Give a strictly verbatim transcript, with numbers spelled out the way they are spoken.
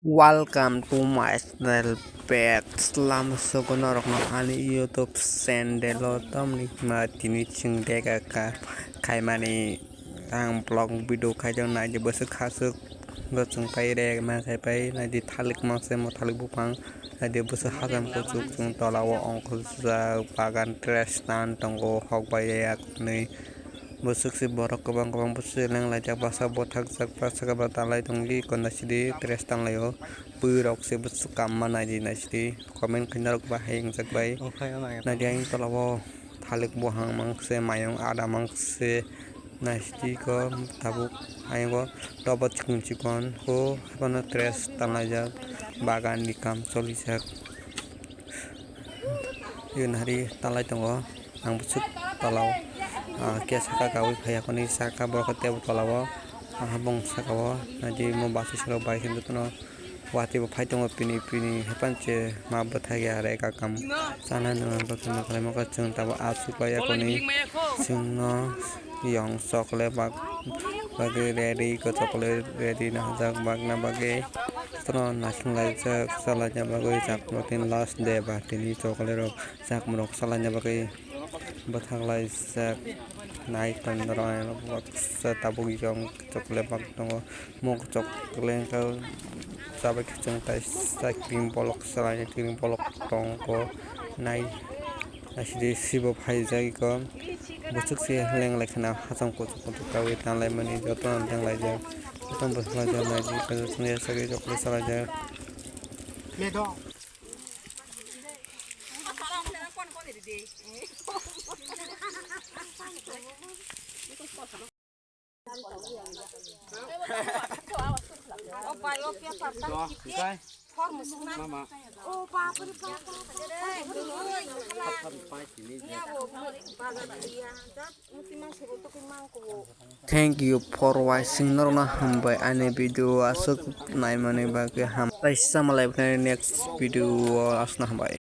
Welcome to my channel, pet slam sogo norokno ani YouTube channel o. Tamni hima tini chwng dega ka khaimani ang vlog video khaijak naidi bwswk khaswk go chwng pai re ma khai pai naidi thalik mangse mo thalik buphang naidi bwswk hajam kuchuk chwng tola o ongkhorjak bagan tres tan tongo hok bai yakni. Bwswk se borok kwbang kwbang bwswk se lenglaijak bwsa bwthakjak bwsa kwbra tanlai tongdi konda sidi tres tanlaio. Bwrwi rok se bwswk kam ma naidi naisidi comment khaina rok ba hai wngjak bai. Naidi ayang tola o thalik buhang mangse mayung ada mangse naisidi ko tabuk ayang o tobo chikon chikon ko haiphano tres tanlaijak bagan ni kam cholijak. Yun hari talai tongo ang bwswk talao, ah, khe saka kawi phai yakoni saka borok tebo tolao ang habong saka o naidi mo bwswk saka bai khe jotono watwi bo phai tongo pini pini haiphano se ma bwthai ya re kakam sana nwngnai bwkhano khlaima khe chwng tabuk aswk bai yakoni chwngno. Yong chocolate bag bagwi ready ko chocolate ready na hajak bagna bagwi. Jotono naising laijak chalaina bagwi chakmrok tini last day ba tini chocolate rok chakmrok chalaina bagwi bwthak laijak nai tongwi rw baksa tabuk yong chocolate bag tongo. Mok chocolate wngkha chabai khe chwng tai cream bolok chalaina cream bolok tongkho nai. Asidi sibo phaijak iko bwswk se lenglai kheno hacham kuchuk kuchuk kawi tanlaimani jotono lenglaijak jotono bwswk laijak naidi jotono yasagwi jotono salaijak. Thank you for watching, norokno hambai ani video aswk naimani bagwi ham. Tei samalai next video o aswkno hambai.